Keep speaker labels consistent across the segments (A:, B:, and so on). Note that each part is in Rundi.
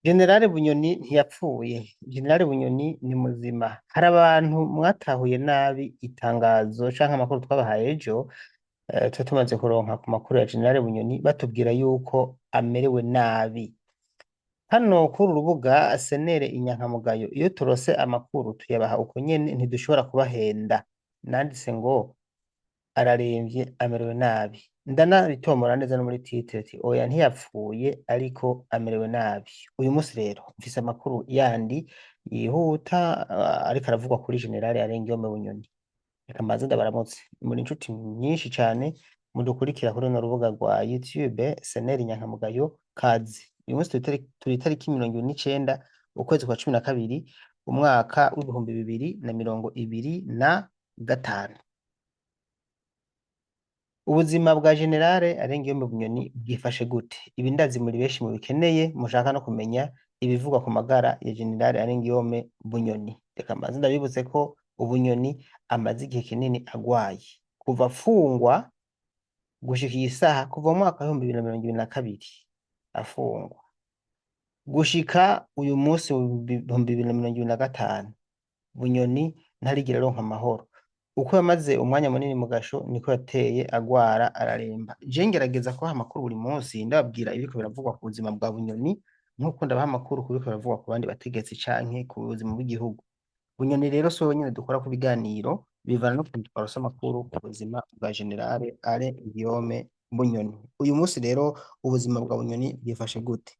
A: General Bunyoni ntiyapfuye, General Bunyoni ni muzima. Hari abantu mwatahuye nabi itangazo canke amakuru twabahaye ejo, tuba tumaze kuronka ku makuru ya General Bunyoni batubwira yuko amerewe nabi. Hano kuri uru rubuga Senere Inyankamugayo, iyo turose amakuru tuyabaha uko nyene, ntidushobora kubahenda. Nanditse ngo araremvye, amerewe nabi. Ndanabitomora neza no muri titre ati oya, ntiyapfuye ariko amerewe nabi. Uyu munsi rero mfise amakuru yandi yihuta ariko aravugwa kuri General Alain Guillaume Bunyoni. Reka mbanze ndabaramutse. Muri inshuti nyinshi cane mudukurikira kuri runo rubuga rwa YouTube Seneri Inyankamugayo, kaze. Uyu munsi turi itariki 29 ukwezi kwa 12 umwaka w'2025. Ubuzima bwa General Alain Guillaume Bunyoni bwifashe gute? Ibi ndazi muri benshi mubikeneye, mushaka no kumenya ibivugwa ku magara ya General Alain Guillaume Bunyoni. Reka mbanze ndabibutse ko Ubunyoni amaze igihe kinini agwaye. Kuva afungwa gushika iyi saha, kuva mu mwaka w'2022 afungwa, gushika uyu munsi mu 2025, Bunyoni ntarigera aronka amahoro. Uko yamaze umwanya munini mu gasho niko yateye agwara, araremba. Je ngerageza kubaha amakuru buri munsi, ndababwira ibiriko biravugwa ku buzima bwa Bunyoni nkuko ndabaha amakuru ku biriko biravugwa ku bandi bategetsi canke ku buzima bw'igihugu. Bunyoni rero si we wenyene dukora ku biganiro, bivana n'ukuntu twaronse amakuru ku buzima bwa General Alain Guillaume Bunyoni. Uyu munsi rero ubuzima bwa Bunyoni bwifashe gute?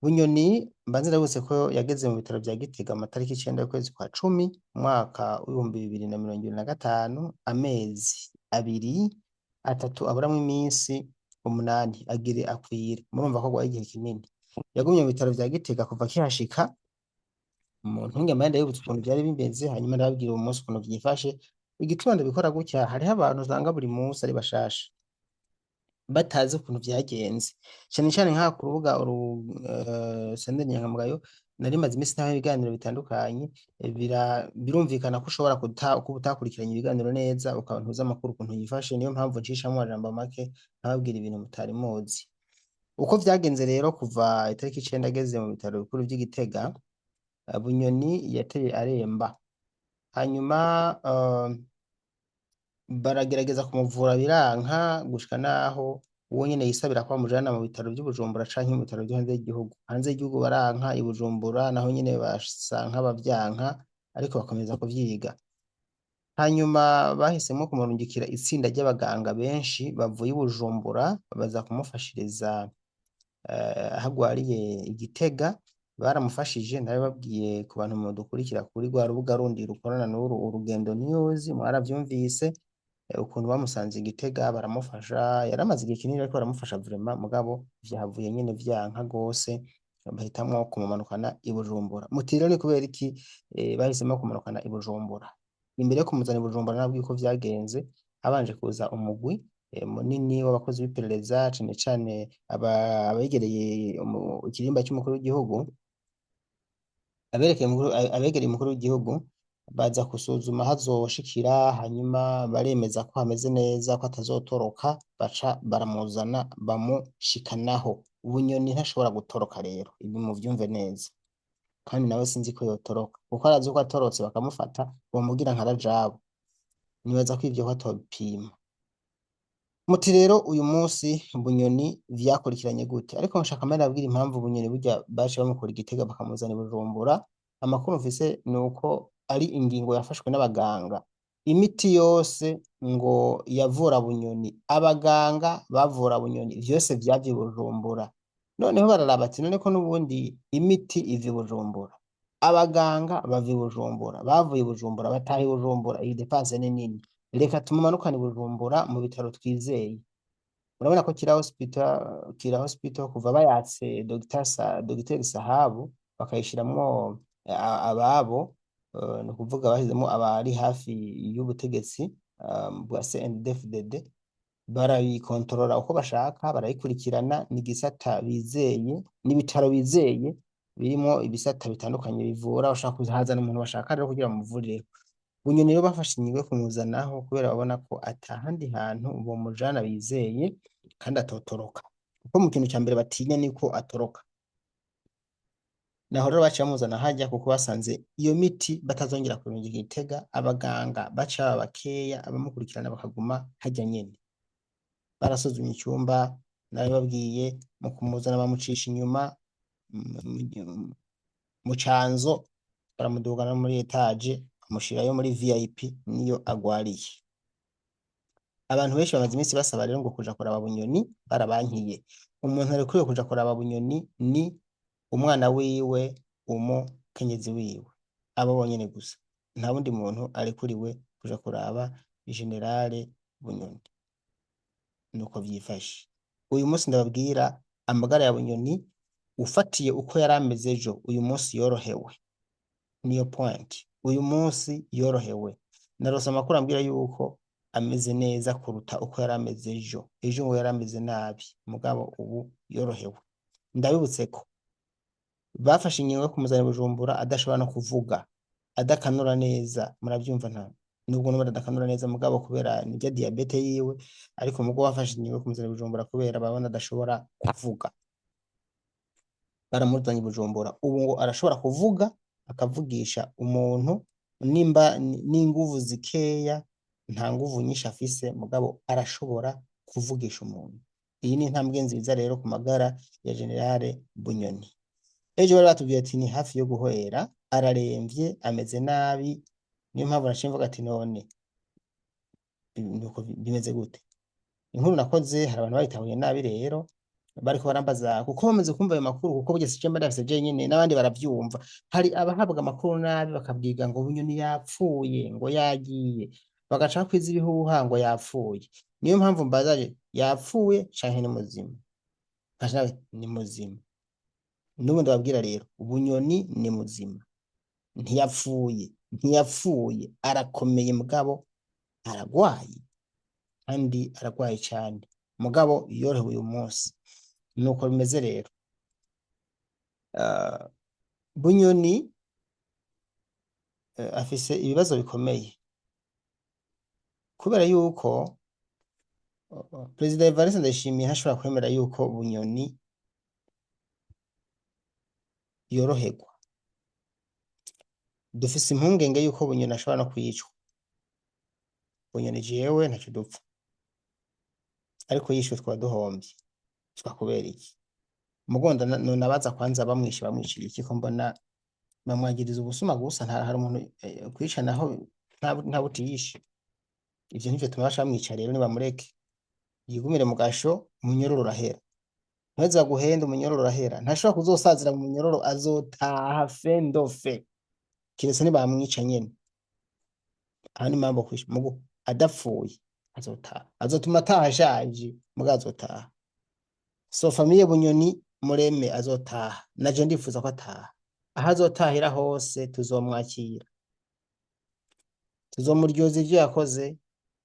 A: Bunyoni mbanze ndabibutse ko yageze mu bitaro vya Gitega mu matariki 9 y'ukwezi kwa 10 umwaka w'2025, amezi 2 3 aburamwo iminsi 8 agire akwire. Murumva ko agwaye igihe kinini. Yagumye mu bitaro vya Gitega kuva akihashika. Mu ntunge mbaye ndabibutsa ukuntu vyari bimeze, hanyuma ndababwira uwo munsi ukuntu vyifashe. Igituma ndabikora gutya, hariho abantu usanga buri munsi ari bashasha batazi ukuntu vyagenze, cane cane nk'aha ku rubuga uru Senderi Nyankamugayo. Nari maze iminsi ntaha ibiganiro bitandukanye, birumvikana ko ushobora kuba utakurikiranye ibiganiro neza, ukaba ntuzi amakuru ukuntu yifashe. Niyo mpamvu ncishamwo amajambo make nkababwira ibintu mutari muzi. Uko vyagenze rero, kuva itariki 9 ageze mu bitaro bikuru vy'i Gitega, Bunyoni yateye aremba, hanyuma baragerageza kumuvura biranka, gushika naho uwo nyene yisabira ko bamujana mu bitaro vy'i Bujumbura canke mu bitaro vyo hanze y'igihugu. Hanze y'igihugu baranka, i Bujumbura naho nyene basa nk'abavyanka, ariko bakomeza kuvyiga. Hanyuma bahisemwo kumurungikira itsinda ry'abaganga benshi bavuye i Bujumbura, baza kumufashiriza aho agwariye i Gitega. Baramufashije, ndabibabwiye ku bantu mudukurikira kuri rwa rubuga rundi rukorana n'uru Urugendo News, mwaravyumvise ukuntu bamusanze i Gitega baramufasha. Yaramaze igihe kinini ariko baramufasha vraiment, mugabo vyahavuye nyene vyanka gose, bahitamwo kumumanukana i Bujumbura. Muti rero ni kubera iki bahisemwo kumanukana i Bujumbura? Imbere yo kumuzana i Bujumbura, nabwiye uko vyagenze. Habanje kuza umugwi munini w'abakozi b'iperereza, cane cane abegereye ikirimba c'umukuru w'igihugu, abegereye umukuru w'igihugu, baza gusuzuma aho azoshikira. Hanyuma baremeza ko hameze neza, ko atazotoroka, baca baramuzana bamushikanaho. Bunyoni ntashobora gutoroka rero, ibi muvyumve neza. Kandi nawe sinzi ko yotoroka, kuko arazi ko atorotse bakamufata bomugira nka Rajabu. Nibaza ko ivyo ko atobipima. Muti rero uyu munsi Bunyoni vyakurikiranye gute? Ariko nshaka mbere nabwira impamvu Bunyoni burya baciye bamukura i Gitega bakamuzana i Bujumbura. Amakuru mfise ni uko ari ingingo yafashwe n'abaganga. Imiti yose ngo yavura Bunyoni, abaganga bavura Bunyoni, vyose vyava i Bujumbura. Noneho bararaba ati none ko n'ubundi imiti iva i Bujumbura, abaganga bava i Bujumbura, bavuye i Bujumbura bataha i Bujumbura, iyi dépense ni nini, reka tumumanukane i Bujumbura mu bitaro twizeye. Murabona ko Kira Hospital kuva bayatse Dr Sahabu bakayishiramwo ababo, ni ukuvuga bashyizemo abari hafi y'ubutegetsi bwa CNDD-FDD, barabikontorora uko bashaka, barayikurikirana. Ni igisata bizeye, n'ibitaro bizeye birimo ibisata bitandukanye bivura. Bashaka kuhazana umuntu bashaka rero kugira bamuvurireho. Bunyoni rero bafashe ingingo yo kumuzanaho kubera babona ko atahandi hantu bomujana bizeye kandi atotoroka, kuko mu kintu ca mbere batinya niko atoroka. Naho rero baciye bamuzana harya kuko basanze iyo miti batazongera kurungika Gitega, abaganga baca baba bakeya, abamukurikirana bakaguma harya nyene. Barasuzumye icyumba, narababwiye, mu kumuzana bamucisha inyuma mu canzo, baramudugana muri étage, bamushirayo muri VIP niyo agwariye. Abantu benshi bamaze iminsi basaba rero ngo kuja kuraba Bunyoni, barabankiye. Umuntu arekuriwe kuja kuraba Bunyoni ni umwana wiwe, umukenyezi wiwe, abo bonyene gusa. Nta wundi muntu arekuriwe kuja kuraba Général Bunyoni. Nuko vyifashe. Uyu munsi ndababwira amagara ya Bunyoni, ufatiye uko yari ameze ejo, uyu munsi yorohewe. Niyo point. Uyu munsi yorohewe. Narose amakuru ambwira yuko ameze neza kuruta uko yari ameze ejo. Ejo ngo yari ameze nabi, mugabo ubu yorohewe. Ndabibutse ko bafashe ingingo yo kumuzana i Bujumbura adashobora no kuvuga, adakanura neza, muravyumva, nta nubwo n'ubundi adakanura neza, mugabo kubera nirya diabète yiwe, ariko mugo bafashe ingingo yo kumuzana i Bujumbura kubera babona adashobora kuvuga. Baramuzanye i Bujumbura, ubu ngo arashobora kuvuga, akavugisha umuntu nimba n'inguvu zikeya, nta nguvu nyinshi afise, mugabo arashobora kuvugisha umuntu. Iyi ni intambwe nziza rero ku magara ya Général Bunyoni. Ejo bari batubwiye ati ni hafi yo guhwera, araremvye, ameze nabi. Niyo mpamvu naciye mvuga ati none nuko bimeze gute? Inkuru nakoze hari abantu bayitahuye nabi rero, bariko barambaza kuko bamaze kumva ayo makuru, kuko burya si je mba ndafise jenyene, n'abandi baravyumva. Hari abahabwa amakuru nabi, bakabwirwa ngo Bunyoni yapfuye, ngo yagiye, bagaca bakwiza ibihuha ngo yapfuye. Niyo mpamvu mbazaje: yapfuye canke ni muzima? Nkaca nawe ni muzima. N'ubu ndababwira rero, Bunyoni ni muzima, ntiyapfuye, ntiyapfuye, arakomeye, mugabo aragwaye, kandi aragwaye cane, mugabo yorohewe uyu munsi. Nuko bimeze rero. Bunyoni afise ibibazo bikomeye kubera yuko Perezida Evariste Ndayishimiye ntashobora kwemera yuko Bunyoni yoroherwa. Dufise impungenge yuko Bunyoni ashobora no kwicwa. Bunyoni jewe ntaco dupfa, ariko yishwe twaba duhomvye. Twakubera iki? Mugonda nonabaza kwanza, bamwishe bamwiciye iki, ko mbona bamwagiriza ubusuma gusa? Nta hari umuntu kwica naho nta butiyishe. Ivyo nivyo tuma baca bamwica. Rero nibamureke yigumire mu gasho, umunyororo urahera. Ntiheze baguhenda, umunyororo urahera. Ntashobora kuzosazira mu munyororo, azotaha fendofe, kiretse nibamwica nyene. Aha ni mambo kwisha mugu adapfuye azotaha, azotuma ataha ashaje, muga azotaha. So famille Bunyoni mureme, azotaha. Naje ndifuza ko ataha. Aho azotahira hose tuzomwakira, tuzomuryoza ivyo yakoze,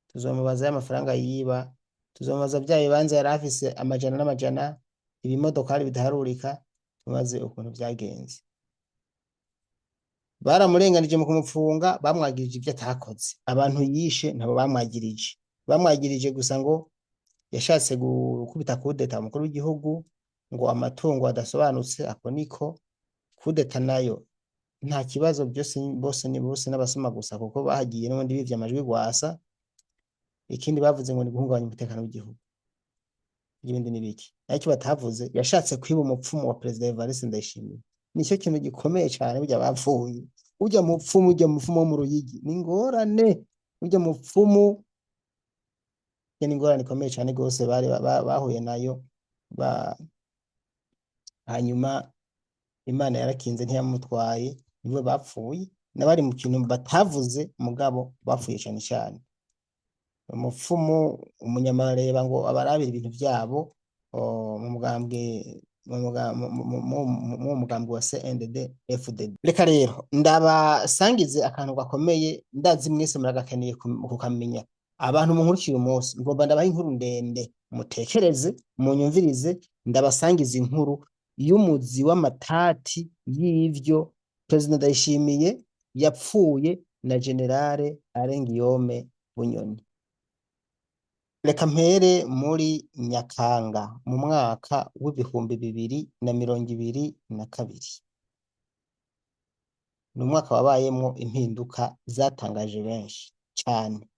A: tuzomubaza y'amafaranga yiba, tuzomubaza bya bibanza yari afise amajana n'amajana, ibimodokari bidaharurika, tumaze ukuntu vyagenze. Baramurenganije mu kumupfunga, bamwagirije ivyo atakoze. Abantu yishe ntabo bamwagirije, bamwagirije gusa ngo yashatse gukubita coup d'état umukuru w'igihugu, ngo amatungo adasobanutse. Ako niko coup d'état nayo nta kibazo, byose bose ni bose n'abasoma gusa, kuko bahagiye n'ubundi bivye amajwi gwasa. Ikindi bavuze ngo ni guhungabanya umutekano w'igihugu, ibindi n'ibiki. Ariko batavuze yashatse kwiba umupfumu wa Perezida Evariste Ndayishimiye, nicyo kintu gikomeye cyane. Burya bapfuye urya mupfumu, urya mupfumu wo mu Ruyigi ni ingorane, urya mupfumu ni ingorane ikomeye cyane rwose bari bahuye nayo ba. Hanyuma Imana yarakinze ntiyamutwaye, niwe bapfuye n'abari mu kintu batavuze, mugabo bapfuye cyane cyane umupfumu umunyamareba ngo abarabira ibintu byabo mu mugambwe, mu mugambwe wa CNDD FDD. Reka rero ndabasangize akantu gakomeye, ndazi mwese muragakeneye kukamenya. Abantu munkurikiye uyu munsi, ngomba ndabaha inkuru ndende, mutekereze, munyumvirize. Ndabasangiza inkuru y'umuzi w'amatati y'ivyo Perezida Ndayishimiye yapfuye na Général Alain Guillaume Bunyoni. Reka mpere muri Nyakanga mu mwaka w'2022. Ni umwaka wabayemwo impinduka zatangaje benshi cane.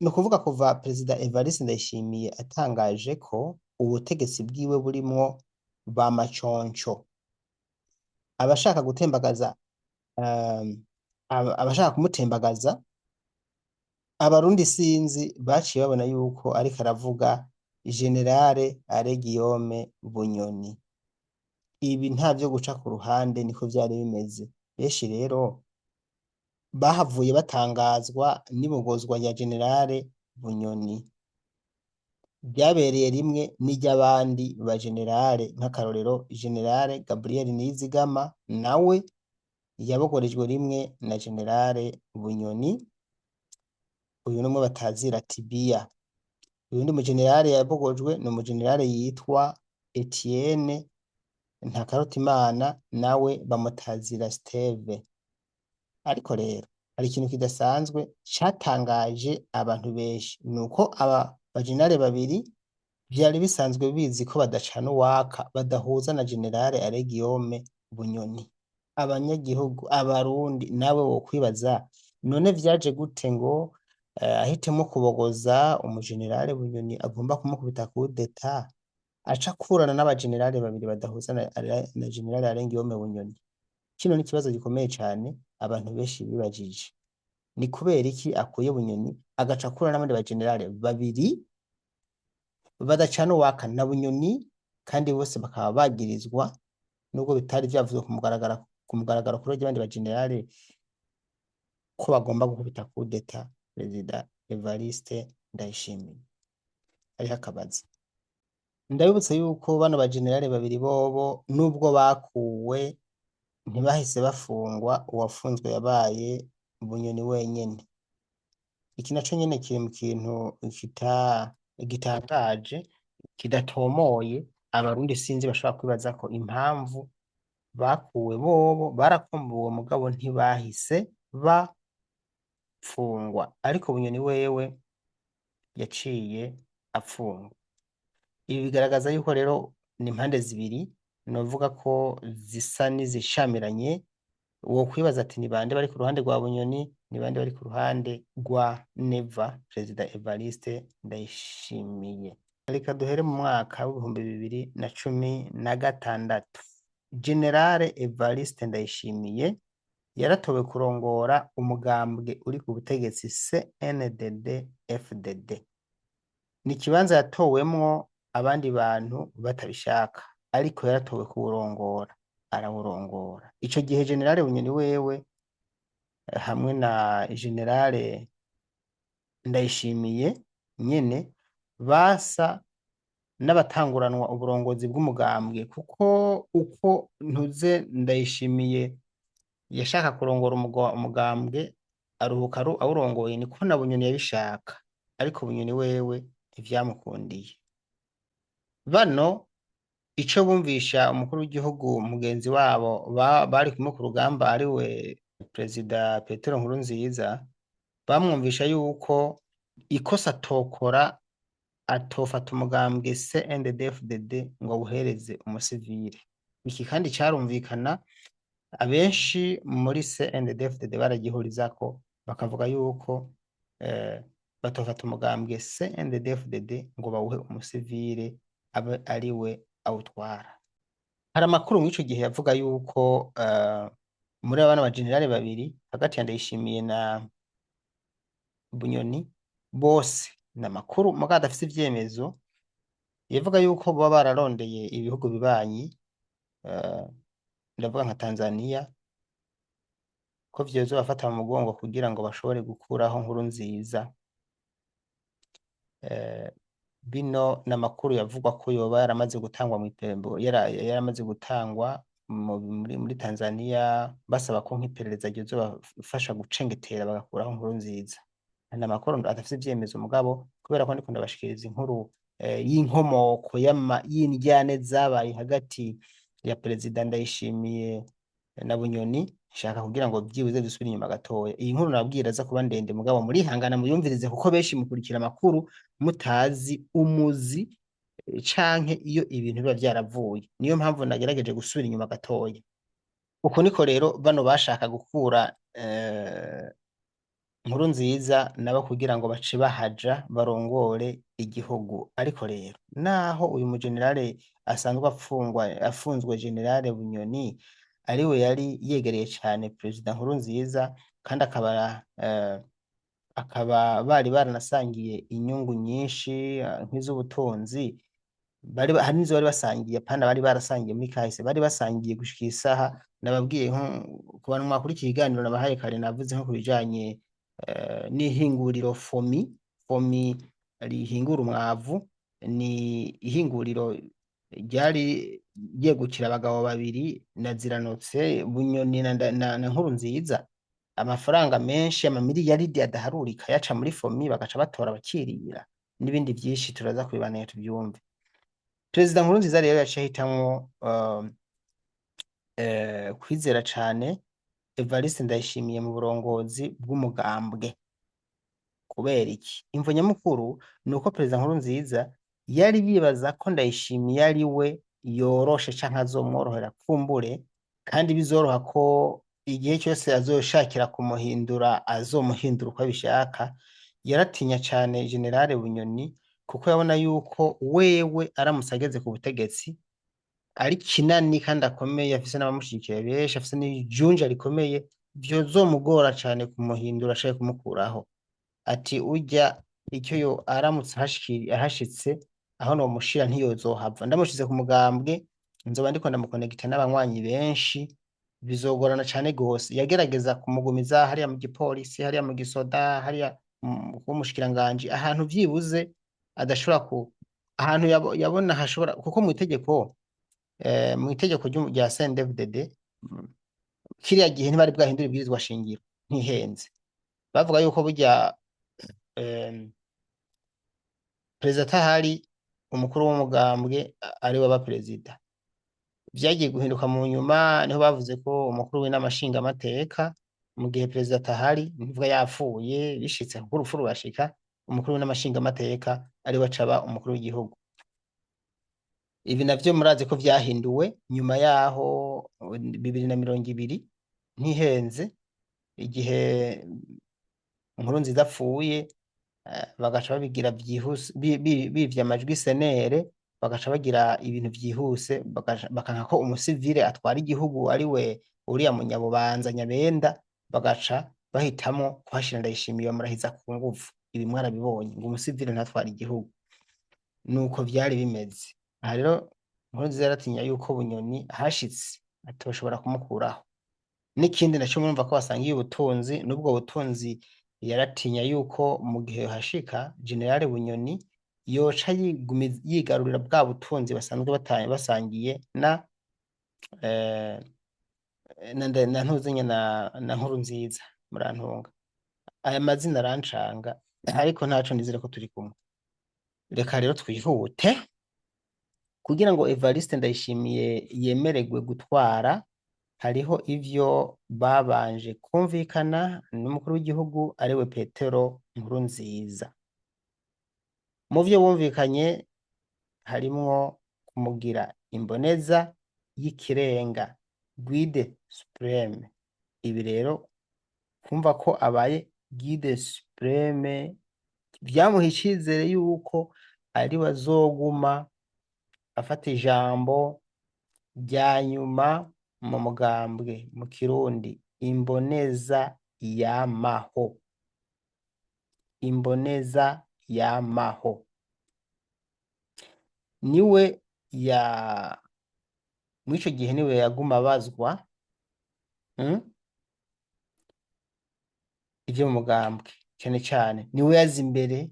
A: Ni ukuvuga kuva Perezida Evariste Ndayishimiye atangaje ko ubutegetsi bwiwe burimwo ba maconco, abashaka gutembagaza, abashaka kumutembagaza, abarundi sinzi baciye babona yuko ariko aravuga Général Alain Guillaume Bunyoni. Ibi nta vyo guca ku ruhande, niko vyari bimeze. Benshi rero bahavuye batangazwa n'ibogozwa rya Général Bunyoni. Ryabereye rimwe n'iry'abandi ba général, nk'akarorero Général Gabriel Nizigama nawe yabogorejwe rimwe na Général Bunyoni, uyu numwe batazira Tibiya. Uyundi mu général yabogojwe ni umu général yitwa Etienne Ntakarutimana, nawe bamutazira Steve. Ariko rero hari ikintu kidasanzwe catangaje abantu benshi, nuko aba bajenerale babiri vyari bisanzwe bizi ko badacana uwaka, badahuza na Général Alain Guillaume Bunyoni. Abanyagihugu, abarundi, nawe wokwibaza none vyaje gute ngo ahitemwo kubogoza umujenerale Bunyoni agomba kumukubita kudeta, aca akurana n'abajenerale babiri badahuza na Général Alain Guillaume Bunyoni? Kino ni ikibazo gikomeye cane abantu benshi bibajije. Ni kubera iki akuye Bunyoni agaca akurana n'abandi bajenerale babiri badacana uwaka na Bunyoni, kandi bose bakaba bagirizwa, nubwo bitari vyavuzwe ku mugaragaro kuri abandi bajenerale, ko bagomba gukubita kudeta Perezida Evariste Ndayishimiye? Hariho akabazo. Ndabibutsa yuko bano bajenerale babiri bobo, nubwo bakuwe, ntibahise bafungwa. Uwafunzwe yabaye Bunyoni wenyene. Iki naco nyene kiri mu kintu gitangaje kidatomoye. Abarundi sinzi bashobora kwibaza ko impamvu bakuwe, bobo barakumbuwe mugabo ntibahise bafungwa, ariko Bunyoni wewe yaciye apfungwa. Ibi bigaragaza yuko rero ni impande zibiri novuga ko zisa n'izishamiranye. Wokwibaza ati: ni bande bari ku ruhande rwa Bunyoni, ni bande bari ku ruhande rwa Neva, Perezida Evariste Ndayishimiye? Reka duhere mu mwaka w'2016. Général Evariste Ndayishimiye yaratowe kurongora umugambwe uri ku butegetsi, CNDD FDD. Ni ikibanza yatowemwo abandi bantu batabishaka, ariko yaratowe kuwurongora, arawurongora. Ico gihe Général Bunyoni wewe hamwe na Général Ndayishimiye nyene basa n'abatanguranwa uburongozi bw'umugambwe, kuko uko ntuze Ndayishimiye yashaka kurongora umugambwe aruhuka awurongoye, niko na Bunyoni yabishaka, ariko Bunyoni wewe ntivyamukundiye. Bano ico bumvisha umukuru w'igihugu mugenzi wabo bari kumwe ku rugamba, ariwe Perezida Petero Nkurunziza, bamwumvisha yuko ikosa atokora, atofata umugambwe CNDD-FDD ngo awuhereze umusivile. Iki kandi carumvikana, abenshi muri CNDD-FDD baragihurizako, bakavuga yuko batofata umugambwe CNDD-FDD ngo bawuhe umusivile abe ariwe awutwara. Hari amakuru mw'ico gihe yavuga yuko muri abana ba général babiri, hagati ya Ndayishimiye na Bunyoni, bose ni amakuru mugabo adafise ivyemezo, yavuga yuko boba bararondeye ibihugu bibanyi, ndavuga nka Tanzania, ko vyozobafata mu mugongo kugira ngo bashobore gukuraho Nkurunziza. Bino ni amakuru yavugwa ko yoba yaramaze gutangwa mw'ipembo, yaramaze gutangwa muri Tanzania, basaba ko nk'iperereza ryozobafasha gucengetera bagakuraho Nkurunziza. Ni amakuru adafise ivyemezo, mugabo kubera ko ndiko ndabashikiriza inkuru y'inkomoko y'indyane zabaye hagati ya Perezida Ndayishimiye na Bunyoni, nshaka kugira ngo vyibuze dusubire inyuma gatoya. Iyi nkuru nababwira aza kuba ndende, mugabo murihangana muyumvirize, kuko benshi mukurikira amakuru mutazi umuzi canke iyo ibintu biba vyaravuye. Niyo mpamvu nagerageje gusubira inyuma gatoya. Uku niko rero bano bashaka gukura Nkurunziza nabo kugira ngo bace bahaja barongore igihugu. Ariko rero naho uyu mugenerale asanzwe afungwa, afunzwe, Generale Bunyoni, ariwe yari yegereye cane Perezida Nkurunziza, kandi akaba bari baranasangiye inyungu nyinshi, nk'iz'ubutunzi, bari hari n'izo bari basangiye, apana bari barasangiye muri kahise, bari basangiye gushika isaha. Nababwiye nko ku bantu mwakurikiye ikiganiro nabahaye kare, navuze nko ku bijanye n'ihinguriro FOMI rihingura umwavu. Ni ihinguriro ryari ryegukira abagabo babiri na Ziranotse, Bunyoni na Nkurunziza. Amafaranga menshi, amamiliyaridi adaharurika, yaca muri FOMI, bagaca batora bakirira, n'ibindi vyinshi turaza kubibanira tuvyumve. Perezida Nkurunziza rero yaciye ahitamwo kwizera cane Evariste Ndayishimiye mu burongozi bw'umugambwe. Kubera iki? Imvo nyamukuru ni uko Perezida Nkurunziza yari yibaza ko Ndayishimiye ari we yoroshe canke azomworohera kumbure, kandi bizoroha ko igihe cyose azoshakira kumuhindura azomuhindura uko abishaka. Yaratinya cane Generale Bunyoni, kuko yabona yuko wewe aramutse ageze ku butegetsi ari kinani kandi akomeye, afise n'abamushigikiye benshi, afise n'ijunja rikomeye, vyozomugora cane kumuhindura canke kumukuraho. Ati urya icyo yo aramutse ahashitse, aho nomushira ntiyozohava. Ndamushize ku mugambwe, nzoba ndiko ndamukonegita n'abanywanyi benshi, bizogorana cane gose. Yagerageza kumugumiza hariya mu gipolisi, hariya mu gisoda, hariya kuba umushikiranganji, ahantu vyibuze adashobora ku ahantu yabona hashobora, kuko mu itegeko rya CNDD-FDD, kiriya gihe ntibari bwahindura ibwirizwa shingiro, ntihenze, bavuga yuko burya perezida atahari, umukuru w'umugambwe ariwe aba perezida. Vyagiye guhinduka mu nyuma, niho bavuze ko umukuru w'inama nshingamateka, mu gihe perezida atahari, ntivuga yapfuye, bishitse kuko urupfu rurashika, umukuru w'inama nshingamateka ariwe acaba umukuru w'igihugu. Ibi navyo murazi ko vyahinduwe nyuma yaho 2020, ntihenze, igihe Nkurunziza apfuye, bagaca babigira vyihuse, bivye amajwi senere, bagaca bagira ibintu vyihuse, bakanka ko umusivile atwara igihugu, ariwe uriya munyabubanza Nyabenda, bagaca bahitamwo kuhashira Ndayishimiye, bamurahiza ku nguvu. Ibi mwarabibonye, ngo umusivile ntatwara igihugu. Nuko vyari bimeze. Aha rero Nkurunziza yaratinya yuko Bunyoni ahashitse atoshobora kumukuraho. N'ikindi naco, murumva ko basangiye ubutunzi, n'ubwo butunzi yaratinya yuko mu gihe yohashika Generale Bunyoni yoca yigarurira bwa butunzi basanzwe basangiye na Ntuzenye na Nkurunziza. Murantunga, aya mazina arancanga, ariko ntaco, nizere ko turi kumwe. Reka rero twihute. Kugira ngo Evariste Ndayishimiye yemererwe gutwara, hariho ivyo babanje kumvikana n'umukuru w'igihugu, ariwe Petero Nkurunziza. Mu vyo bumvikanye harimwo kumugira imboneza y'ikirenga, guide suprême. Ibi rero, kumva ko abaye guide suprême, vyamuha icizere yuko ariwe azoguma afata ijambo rya nyuma mu mugambwe. Mu Kirundi, imboneza yamaho, imboneza yamaho, niwe ya muri ico gihe niwe yaguma abazwa ivyo mu mugambwe cane cane, niwe yaza imbere.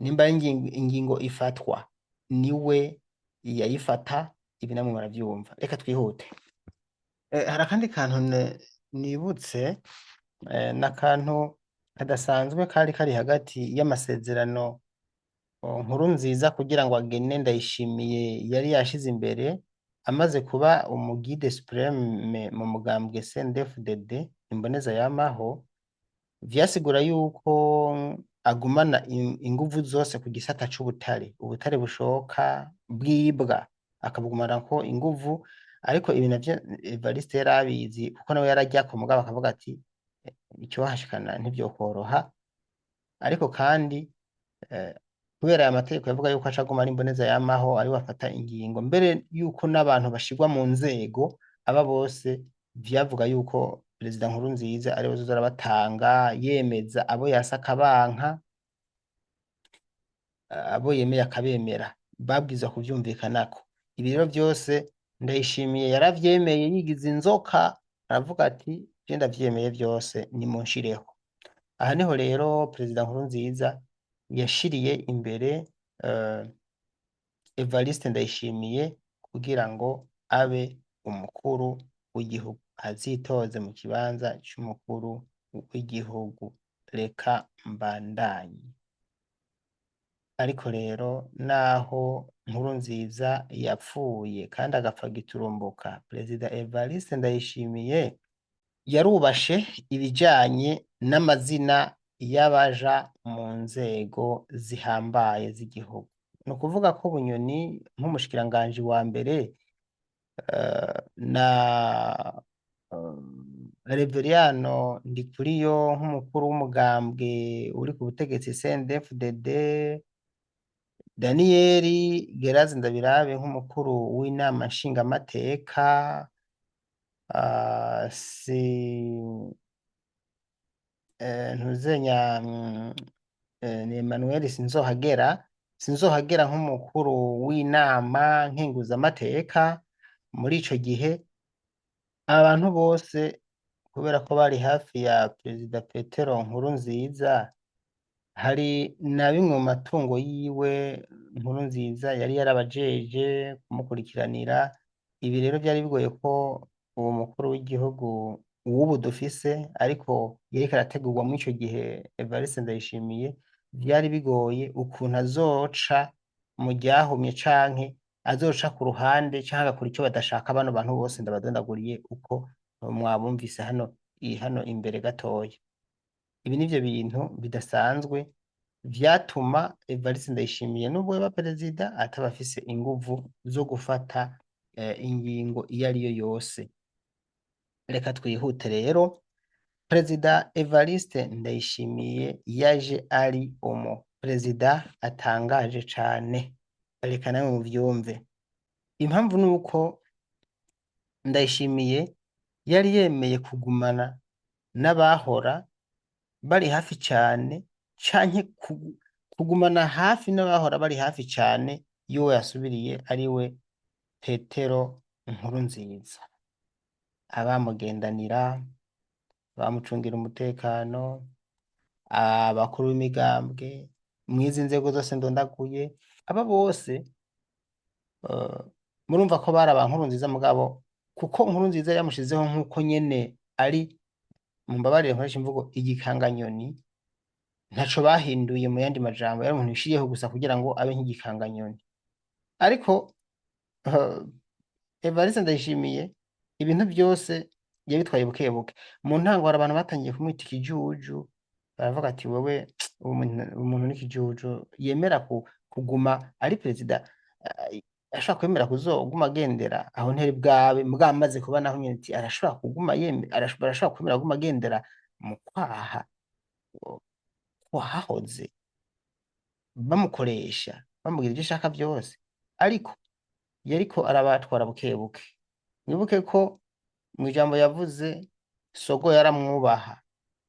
A: Nimba ari ingingo ifatwa, niwe yayifata. Ibi namwe muravyumva. Reka twihute. Hari akandi kantu nibutse, n'akantu kadasanzwe kari kari hagati y'amasezerano Nkurunziza kugira ngo agene Ndayishimiye yari yashize imbere amaze kuba umu guide suprême mu mugambwe CNDD-FDD, imboneza yamaho. Vyasigura yuko agumana inguvu zose ku gisata c'ubutare, ubutare bushoka bwibwa akabugumanako inguvu. Ariko ibi navyo Evariste yari abizi, kuko nawe yarajyako, mugabo akavuga ati icohashikana ntivyokoroha. Ariko kandi kubera aya mategeko yavuga yuko aca aguma ari imboneza yamaho, ariwe afata ingingo mbere yuko n'abantu bashirwa mu nzego, aba bose vyavuga yuko Perezida Nkurunziza ariwe azoza arabatanga, yemeza abo yase akabanka, abo yemeye akabemera, babwirizwa kuvyumvikanako. Ibi rero vyose Ndayishimiye yaravyemeye, yigize inzoka, aravuga ati je ndavyemeye vyose, nimunshireho. Aha niho rero Perezida Nkurunziza yashiriye imbere Evariste Ndayishimiye kugira ngo abe umukuru w'igihugu, azitoze mu kibanza c'umukuru w'igihugu. Reka mbandanye. Ariko rero naho Nkurunziza yapfuye kandi agapfa giturumbuka, Perezida Evariste Ndayishimiye yarubashe ibijanye n'amazina y'abaja mu nzego zihambaye z'igihugu. Ni ukuvuga ko Bunyoni nk'umushikiranganji wa mbere na Reveriyano Ndikuriyo nk'umukuru w'umugambwe uri ku butegetsi CNDD-FDD, Daniyeli Gerazi Ndabirabe nk'umukuru w'inama nshingamateka, si ntuzenya ni Emmanuel Sinzohagera nk'umukuru w'inama nkenguzamateka. Muri ico gihe abantu bose, kubera ko bari hafi ya Perezida Petero Nkurunziza, hari na bimwe mu matungo yiwe Nkurunziza yari yarabajeje kumukurikiranira. Ibi rero vyari bigoye ko uwo mukuru w'igihugu uw'ubu dufise, ariko yariko arategurwa muri ico gihe, Evariste Ndayishimiye, vyari bigoye ukuntu azoca mu ryahumye canke azoca ku ruhande canke agakora ico badashaka bano bantu bose ndabadondaguriye, uko mwabumvise hano imbere gatoya. Ibi nivyo bintu bidasanzwe vyatuma Evariste Ndayishimiye, nubwo yoba perezida, ataba afise inguvu zo gufata ingingo iyo ariyo yose. Reka twihute rero. Perezida Evariste Ndayishimiye yaje ari umu perezida atangaje cane. Reka namwe muvyumve. Impamvu nuko Ndayishimiye yari yemeye kugumana n'abahora bari hafi cane, canke kugumana hafi n'abahora bari hafi cane y'uwo yasubiriye, ariwe Petero Nkurunziza, abamugendanira, abamucungira umutekano, abakuru b'imigambwe mwizi nzego zose ndondaguye, aba bose murumva ko bari aba Nkurunziza. Mugabo kuko Nkurunziza yamushizeho nk'uko nyene ari, mumbabarire nkoresha imvugo, igikanganyoni, ntaco bahinduye. Mu yandi majambo, yari umuntu yishiriyeho gusa kugira ngo abe nk'igikanganyoni. Ariko Evariste Ndayishimiye ibintu byose yabitwaye buke buke. Mu ntango hari abantu batangiye kumwita ikijuju, baravuga ati wewe umuntu n'ikijuju yemera kuguma ari perezida, ashobora kwemera kuzoguma agendera aho nteri bwabe bwamaze kuba naho nyene, ati arashobora kuguma barashobora kwemera kuguma agendera mu kwaha kwahahoze, bamukoresha, bamubwira ivyo ashaka vyose. Ariko yariko arabatwara buke buke. Mwibuke ko mw'ijambo yavuze, sogo yaramwubaha,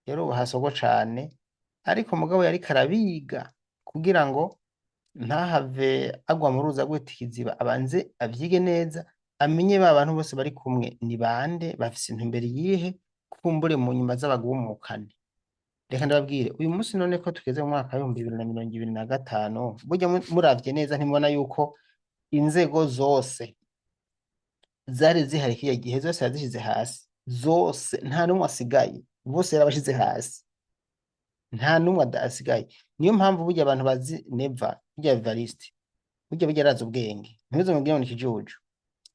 A: yarubaha sogo cane, ariko mugabo yariko arabiga kugira ngo ntahave agwa mu ruzi agwita ikiziba, abanze avyige neza, amenye ba bantu bose bari kumwe ni bande, bafise intumbero iyihe, kumbure mu nyuma z'abagumukane. Reka ndababwire, uyu munsi none ko tugeze mu mwaka w'2025, burya muravye neza ntimubona yuko inzego zose zari zihari kiriya gihe zose yazishize hasi zose, nta n'umwe asigaye, bose yarabashize hasi, nta n'umwe asigaye. Niyo mpamvu burya abantu bazi Neva, burya Evariste burya arazi ubwenge, ntimuze mubwire ngo ni ikijuju,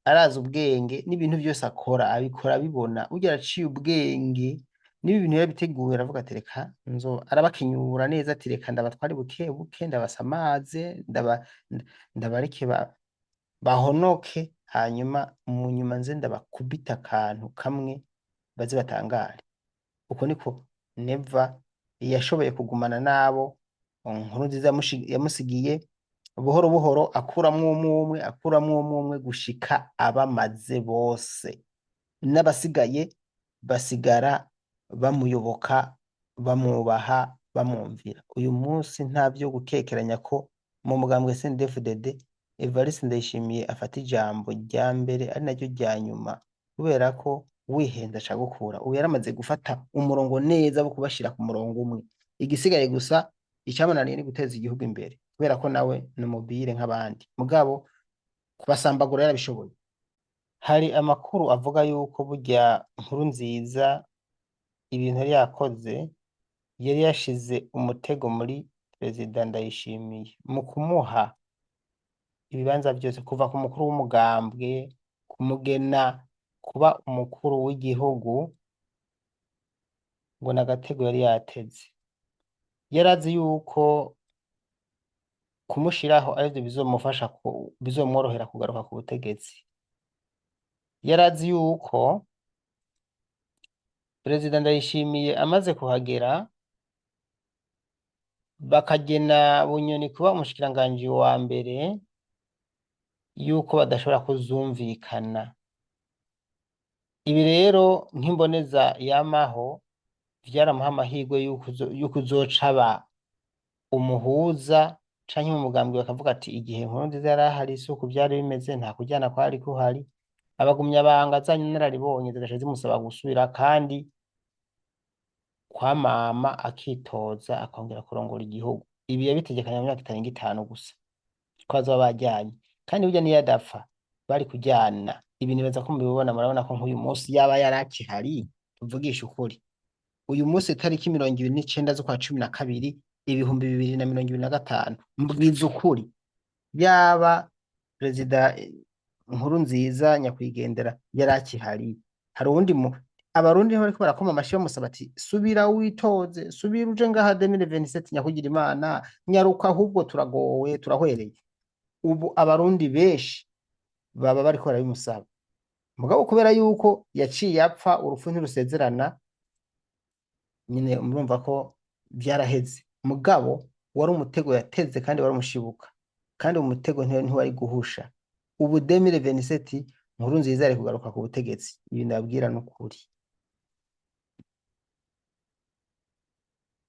A: arazi ubwenge n'ibintu byose akora abikora abibona. Burya araciye ubwenge, niba ibintu yarabiteguye, aravuga ati reka nzo arabakenyura neza, ati reka ndabatware buke buke, ndabasamaze, ndabareke bahonoke. Hanyuma mu nyuma nze ndabakubita akantu kamwe baze batangare. Uko niko Neva yashoboye kugumana nabo Nkurunziza yamusigiye, buhoro buhoro akuramwo umwe umwe, akuramwo umwe umwe, gushika abamaze bose, n'abasigaye basigara bamuyoboka, bamwubaha, bamwumvira. Uyu munsi nta vyo gukekeranya ko mu mugambwe CNDD-FDD Evariste Ndayishimiye afata ijambo rya mbere ari naryo rya nyuma, kubera ko wihenze acagukura. Ubu yaramaze gufata umurongo neza wo kubashira ku murongo umwe. Igisigaye gusa icamunaniye ni guteza igihugu imbere, kubera ko nawe ni umubire nk'abandi, mugabo kubasambagura yarabishoboye. Hari amakuru avuga yuko burya Nkurunziza ibintu yari yakoze, yari yashize umutego muri Perezida Ndayishimiye mu kumuha ibibanza vyose, kuva ku mukuru w'umugambwe, kumugena kuba umukuru w'igihugu, ngo n'agatego yari yateze. Yarazi yuko kumushiraho arivyo bizomufasha, bizomworohera kugaruka ku butegetsi. Yarazi yuko Perezida Ndayishimiye amaze kuhagera, bakagena Bunyoni kuba umushikiranganji wa mbere, yuko badashobora kuzumvikana. Ibi rero nk'imboneza yamaho vyaramuha amahirwe yuko uzoca aba umuhuza canke mu mugambwe, bakavuga ati igihe Nkurunziza yari ahari si uku vyari bimeze, nta kuryana kwari kuhari. Abagumyabanga za inararibonye zigaca zimusaba gusubira kandi kwamama akitoza, akongera kurongora igihugu. Ibi yabitegekanya mu myaka itarenga 5 gusa ko bazoba bajyanye, kandi burya niyo adapfa bari kujyana. Ibi nibaza ko mubibona, murabona ko nk'uyu munsi yaba yarakihari, tuvugisha ukuri, uyu munsi tariki 29 z'ukwa 12 2025, mbwiza ukuri, yaba Perezida Nkurunziza nyakwigendera yarakihari, hari uwundi mu abarundi bariko barakoma amashi bamusaba ati subira witoze, subira uje ngaha 2027, nyakugira Imana, nyaruka ahubwo turagowe, turahwereye. Ubu abarundi benshi baba bariko barabimusaba, mugabo kubera yuko yaciye apfa, urupfu ntirusezerana nyine, murumva ko vyaraheze. Mugabo wari umutego yateze kandi wari umushibuka, kandi umutego ntiwari guhusha. Ubu 2027 Nkurunziza yari kugaruka ku butegetsi. Ibi ndababwira n'ukuri.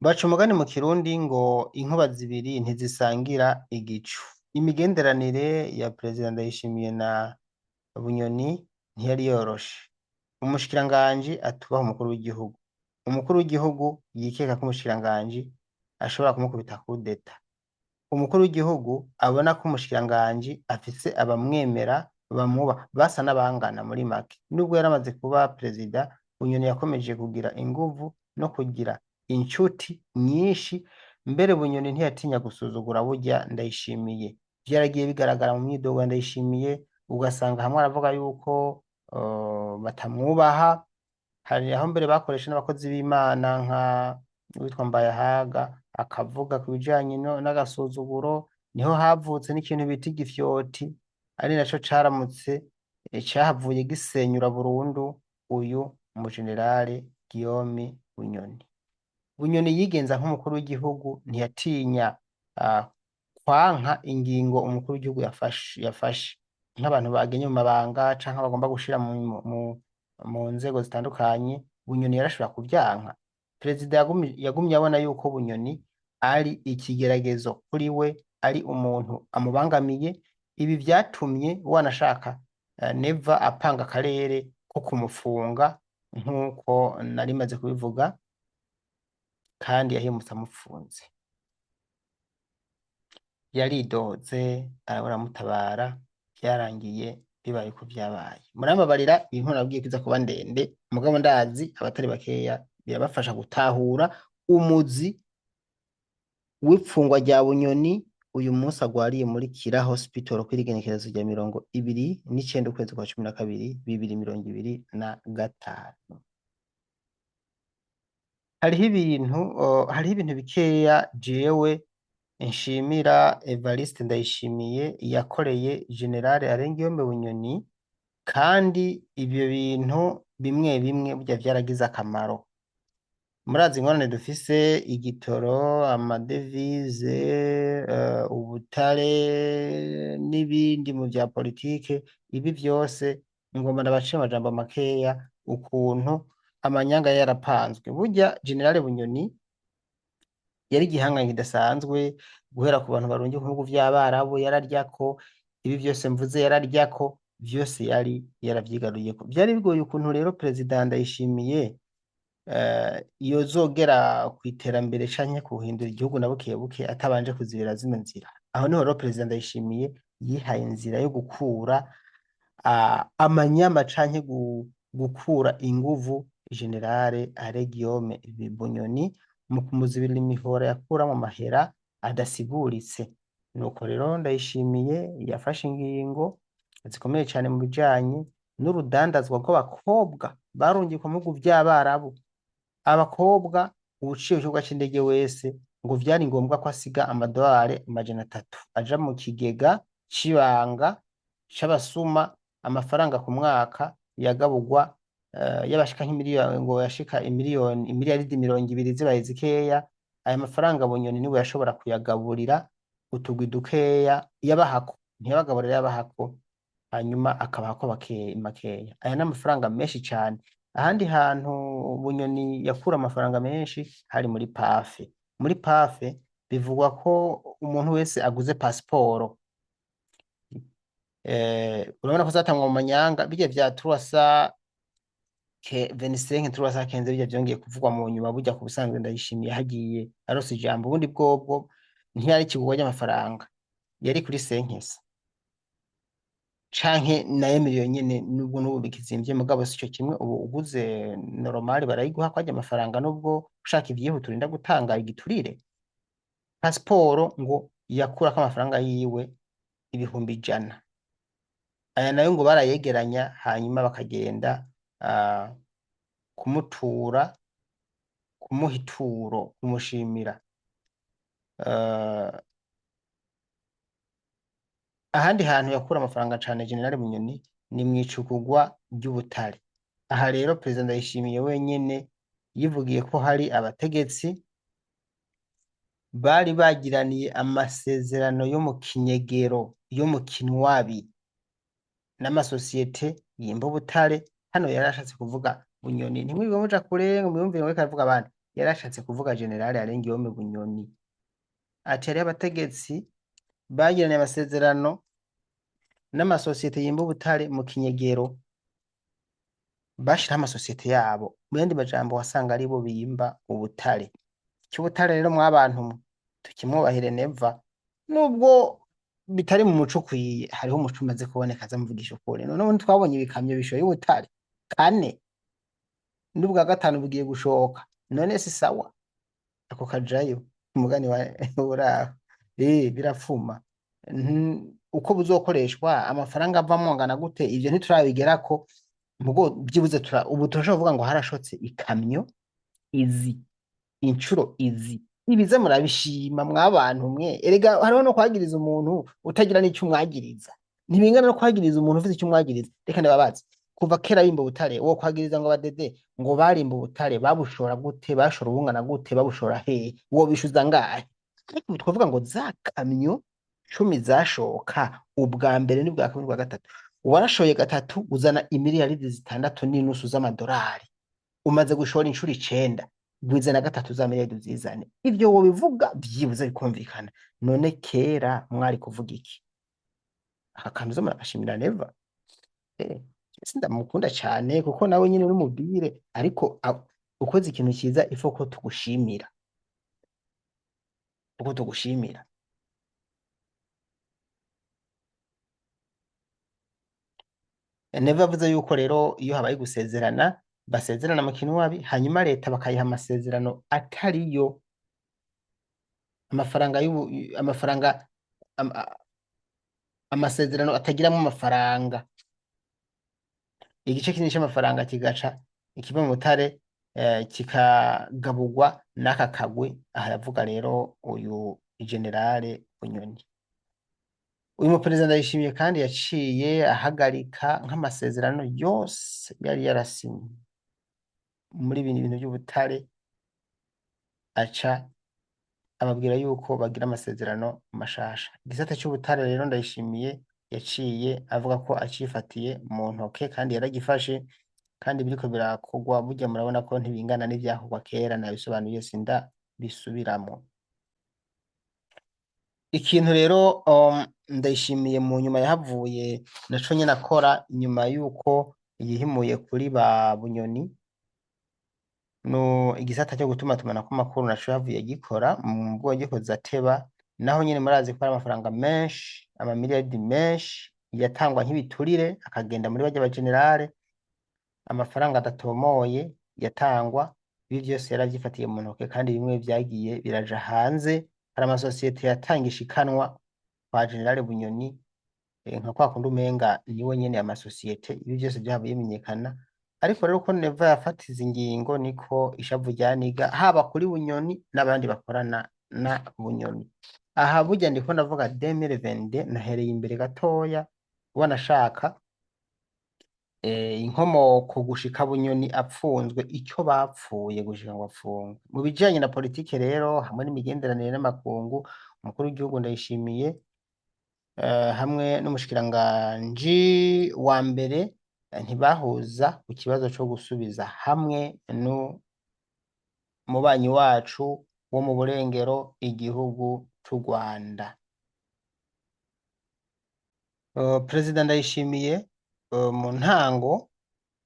A: Baca umugani mu Kirundi ngo inkuba zibiri ntizisangira igicu. Imigenderanire ya Perezida Ndayishimiye na Bunyoni ntiyari yoroshe. Umushikiranganji atubaha umukuru w'igihugu, umukuru w'igihugu yikeka ko umushikiranganji ashobora kumukubita kudeta, umukuru w'igihugu abona ko umushikiranganji afise abamwemera bamwubaha, basa n'abangana muri make. Nubwo yaramaze kuba perezida, Bunyoni yakomeje kugira inguvu no kugira incuti nyinshi. Mbere Bunyoni ntiyatinya gusuzugura burya Ndayishimiye. Vyaragiye bigaragara mu myidogo ya Ndayishimiye, ugasanga hamwe aravuga yuko batamwubaha. Hari aho mbere bakoresha n'abakozi b'Imana nka witwa Mbayahaga, akavuga ku bijanye n'agasuzuguro. Niho havutse n'ikintu bita igifyoti, ari naco caramutse cahavuye gisenyura burundu uyu mujenerali Guillaume Bunyoni. Bunyoni yigenza nk'umukuru w'igihugu, ntiyatinya kwanka ingingo umukuru w'igihugu yafashe nk'abantu bagenye mu mabanga canke bagomba gushira mu nzego zitandukanye. Bunyoni yarashobora kuvyanka. Perezida yagumye abona yuko Bunyoni ari ikigeragezo kuri we, ari umuntu amubangamiye. Ibi vyatumye wanashaka Neva apanga akarere ko kumufunga, nk'uko nari maze kubivuga, kandi yahimutse amufunze. Yaridoze arabura amutabara, vyarangiye bibaye uko vyabaye. Murambabarira, iyi nkuru nabwiye ko iza kuba ndende, mugabo ndazi abatari bakeya birabafasha gutahura umuzi w'ipfungwa rya Bunyoni uyu munsi agwariye muri Kira Hospital kw'igenekerezo rya 29 ukwezi kwa 12 2025. Hariho ibintu bikeya jewe Nshimira Evariste Ndayishimiye yakoreye General Alain Bunyoni, kandi ibyo bintu bimwe bimwe burya vyaragize akamaro. Murazi ingorane dufise: igitoro, amadevize, ubutare n'ibindi mu vya politike. Ibi vyose ngomba ndabace amajambo makeya ukuntu amanyanga yarapanzwe. Burya General Bunyoni yari igihangange kidasanzwe, guhera ku bantu barungi ku bihugu vy'Abarabu yararyako. Ibi vyose mvuze yararyako, vyose yari yaravyigaruriyeko. Vyari bigoye ukuntu rero Perezida Ndayishimiye yozogera kw'iterambere canke kuhindura igihugu na buke buke atabanje kuzibira zino nzira. Aho niho rero Perezida Ndayishimiye yihaye inzira yo gukura amanyama canke gukura inguvu General Alain Guillaume Bunyoni mu kumuzibirira imihora yakuramwo amahera adasiguritse. Nuko rero Ndayishimiye yafashe ingingo zikomeye cane mu bijanye n'urudandazwa rw'abakobwa barungikwa mu bihugu vy'Abarabu. Abakobwa, uwuciye ku kibuga c'indege wese ngo vyari ngombwa ko asiga amadolari 300 aja mu kigega c'ibanga c'abasuma. Amafaranga ku mwaka yagaburwa y'abashika nk'imiliyoni, ngo yashika imiliyoni, imiliyaridi 20 zibaye zikeya. Aya mafaranga Bunyoni niwe yashobora kuyagaburira utugwi dukeya yabahako, ntiyabagaburira, yabahako, hanyuma akabahako makeya. Aya ni amafaranga menshi cane. Ahandi hantu Bunyoni yakura amafaranga menshi hari muri PAFE. Muri PAFE bivugwa ko umuntu wese aguze pasiporo, urabona ko zatangwa mu manyanga, birya vya 325, 315, birya vyongeye kuvugwa mu nyuma. Burya ku busanzwe Ndayishimiye hagiye arose ijambo, ubundi bwobwo ntiyari ikigurwa ry'amafaranga, yari kuri senkesa canke nayo miliyoni nyene, nubwo n'ubu bikizimvye, mugabo sico kimwe. Ubu uguze normal barayiguha ko arya amafaranga, nubwo ushaka ivyihuta urinda gutanga igiturire. Pasiporo ngo yakurako amafaranga yiwe 100,000. Aya nayo ngo barayegeranya, hanyuma bakagenda kumutura, kumuha ituro, kumushimira. Ahandi hantu yakura amafaranga cane General Bunyoni ni mw'icukurwa ry'ubutare. Aha rero Perezida Ndayishimiye wenyene yivugiye ko hari abategetsi bari bagiraniye amasezerano yo mu kinyegero, yo mu kinwabi, n'amasosiyete yimba ubutare. Hano yari ashatse kuvuga Bunyoni. Ntimwirirwe muja kure ngo mwiyumvire ngo ariko aravuga abandi, yari ashatse kuvuga General Alain Guillaume Bunyoni. Ati hariho abategetsi bagiraniye amasezerano n'amasosiyete yimba ubutare mu kinyegero, bashiraho amasosiyete yabo. Mu yandi majambo, wasanga aribo bimba ubutare. Icy'ubutare rero, mwabantu mwe, tukimwubahire Neva, nubwo bitari mu muco ukwiye. Hariho umuco umaze kuboneka, aza muvugisha ukuri. None ubu twabonye ibikamyo bishoye ubutare kane, n'ubwa gatanu bugiye gushoka. None si sawa ako kajayo umugani wa uraho, birapfuma. Uko buzokoreshwa, amafaranga avamwo angana gute, ivyo ntiturabigerako. Mugo byibuze ubu turashobora kuvuga ngo harashotse ikamyo izi inshuro izi. Ibiza murabishima mwabantu mwe. Erega hariho no kwagiriza umuntu utagira n'icyo umwagiriza, ntibingana no kwagiriza umuntu ufite icyo umwagiriza. Reka ndababaze: kuva kera bimba ubutare, wo kwagiriza ngo abadede ngo barimba ubutare, babushora gute, bashora ubungana gute, babushora hehe, wo bishuza ngahe? Ariko ubu twavuga ngo za kamyo 10 zashoka ubwa mbere n'ubwa kabiri n'ubwa gatatu, warashoye gatatu uzana imiliyaridi 6.5 z'amadolari. Umaze gushora inshuro 9, gwiza na gatatu za miliyaridi uzizane. Ivyo wobivuga vyibuze bikumvikana. None kera mwari kuvuga iki? Aka kantu zo muragashimira Neva. Sindamukunda cane kuko nawe nyene n'umubwire, ariko ukoze ikintu ciza ifo ko tugushimira, uko tugushimira. Neva yavuze yuko rero iyo habaye gusezerana, basezerana mu kinwabi, hanyuma leta bakayiha amasezerano atariyo, amafaranga y'ubu, amafaranga amasezerano atagiramo amafaranga. Igice kinini c'amafaranga kigaca ikiva mu butare, kikagaburwa n'aka kagwi. Aha yavuga rero uyu Generale Bunyoni. Uyu muperezida Ndayishimiye kandi yaciye ahagarika nk'amasezerano yose yari yarasinye muri bino bintu by'ubutare, aca ababwira yuko bagira amasezerano mashasha. Igisata c'ubutare rero Ndayishimiye yaciye avuga ko acifatiye mu ntoke, kandi yaragifashe, kandi biriko birakorwa burya murabona ko ntibingana n'ivyakorwa kera, nabisobanuye sinda bisubiramwo. Ikintu rero Ndayishimiye mu nyuma yahavuye naco nyene akora inyuma yuko yihimuye kuri ba Bunyoni, no igisata cyo gutumatumanako amakuru naco yahavuye gikora mu bwo yagikoze ateba. Naho nyene murazi ko ari amafaranga menshi, amamiliyaridi menshi yatangwa nk'ibiturire akagenda muri barya ba generale, amafaranga adatomoye yatangwa. Ibi vyose yaravyifatiye mu ntoke, kandi bimwe vyagiye biraja hanze. Hari amasosiyete yatanga ishikanwa kwa Generale Bunyoni, nka kwa kundi umenga niwe nyene amasosiyete. Ibi vyose vyahavuye bimenyekana. Ariko rero uko Neva yafata izi ngingo niko ishavu ryaniga haba kuri Bunyoni n'abandi bakorana na Bunyoni. Aha burya ndiko ndavuga 2022, nahereye imbere gatoya wanashaka inkomoko gushika Bunyoni apfunzwe, icyo bapfuye gushika ngo apfungwe. Mu bijanye na politike rero hamwe n'imigenderanire n'amakungu, umukuru w'igihugu Ndayishimiye hamwe n'umushikiranganji wa mbere ntibahuza ku kibazo co gusubiza hamwe n'umubanyi wacu wo mu burengero, igihugu c'u Rwanda. Perezida Ndayishimiye mu ntango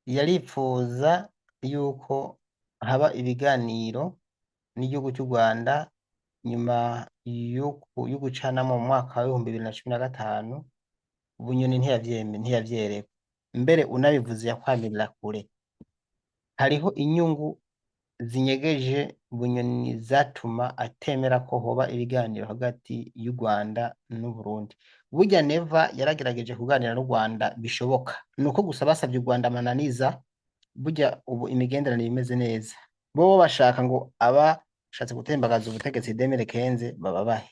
A: yaripfuza yuko haba ibiganiro n'igihugu c'u Rwanda nyuma y'ugucanamwo mu mwaka wa 2015. Bunyoni ntiyavyerekwa, mbere unabivuze yakwamirira kure. Hariho inyungu zinyegeje Bunyoni zatuma atemera ko hoba ibiganiro hagati y'u Rwanda n'Uburundi. Burya Neva yaragerageje kuganira n'u Rwanda bishoboka, nuko gusa basavye u Rwanda amananiza. Burya ubu imigenderanire imeze neza, bo bashaka ngo abashatse gutembagaza ubutegetsi 2015 bababahe.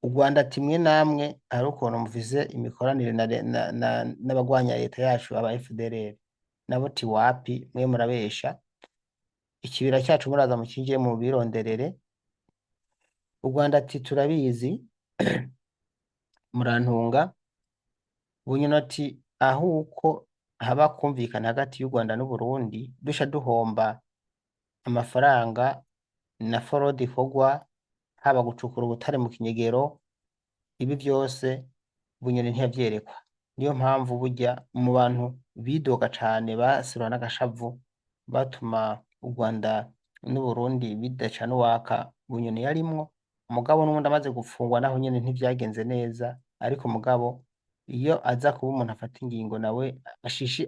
A: U Rwanda ati mwe namwe hari ukuntu mufise imikoranire n'abagwanya leta yacu aba FDLR, nabo ti wapi, mwe murabesha, ikibira cyacu muraza mukinjire mu bironderere. U Rwanda ati turabizi, murantunga. Bunyoni ati ahuko haba kumvikana hagati y'u Rwanda n'Uburundi dusha duhomba amafaranga na fraude ikorwa, haba gucukura ubutare mu kinyegero. Ibi vyose Bunyoni ntiyavyerekwa. Niyo mpamvu burya mu bantu bidoga cane baserura n'agashavu batuma u Rwanda n'Uburundi bidacana uwaka, Bunyoni yarimwo. Mugabo n'ubundi amaze gupfungwa naho nyene ntivyagenze neza. Ariko mugabo iyo aza kuba umuntu afata ingingo nawe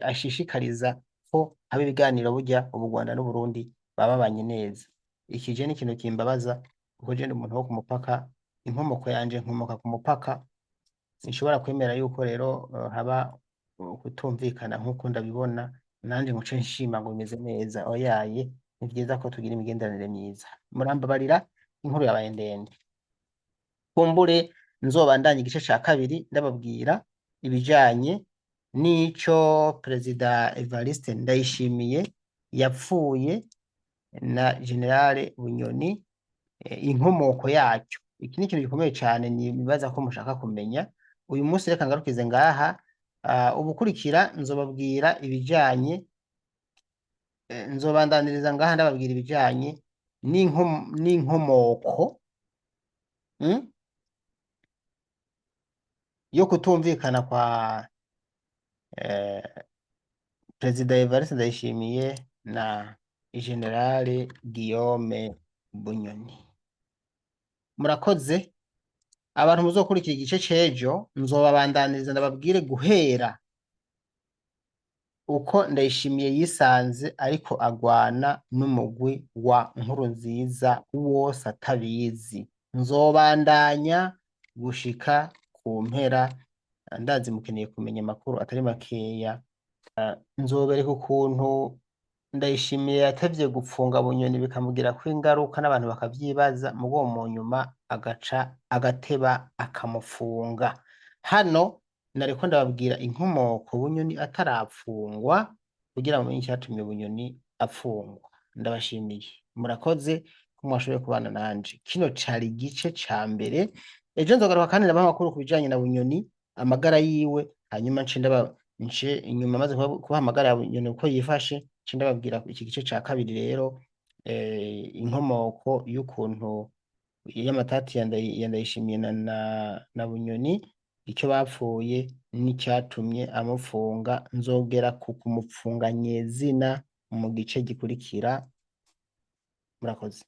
A: ashishikariza ko haba ibiganiro, burya ubu Rwanda n'Uburundi baba babanye neza. Iki je ni ikintu kimbabaza kuko je ndi umuntu wo ku mupaka, inkomoko yanje nkomoka ku mupaka. Sinshobora kwemera yuko rero haba kutumvikana nk'uko ndabibona nanje ngo nce nshima ngo bimeze neza. Oyaye, ni vyiza ko tugira imigenderanire myiza. Murambabarira inkuru yabaye ndende, kumbure nzobandanya igice ca kabiri ndababwira ibijanye n'ico Perezida Evariste Ndayishimiye yapfuye na Generale Bunyoni, inkomoko yacyo. Iki ni ikintu gikomeye cane nibaza ko mushaka kumenya. Uyu munsi reka ngarukize ngaha. Ubukurikira nzobabwira ibijanye, nzobandaniriza ngaha ndababwira ibijanye n'inkomoko yo kutumvikana kwa Perezida Evariste Ndayishimiye na Generale Guillaume Bunyoni. Murakoze abantu muzokurikira igice c'ejo, nzobabandaniriza ndababwire guhera uko Ndayishimiye yisanze ariko agwana n'umugwi wa Nkurunziza wose atabizi. Nzobandanya gushika ku mpera, ndazi mukeneye kumenya amakuru atari makeya. Nzobereka ukuntu Ndayishimiye yatevye gupfunga Bunyoni bikamugirako ingaruka n'abantu bakavyibaza, mugo mu nyuma agaca agateba akamufunga. Hano nariko ndababwira inkomoko Bunyoni atarapfungwa kugira mumenye icatumye Bunyoni apfungwa. Ndabashimiye, murakoze ko mwashoboye kubana nanje. Kino cari igice ca mbere. Ejo nzogaruka kandi ndabaha amakuru ku bijanye na Bunyoni, amagara yiwe, hanyuma nce ndaba nce inyuma maze kubaha amagara ya Bunyoni uko yifashe, nce ndababwira iki gice ca kabiri rero, inkomoko y'ukuntu y'amatati ya Ndayishimiye na Bunyoni, icyo bapfuye n'icatumye amupfunga. Nzogera ku kumupfunga nyezina mu gice gikurikira. Murakoze.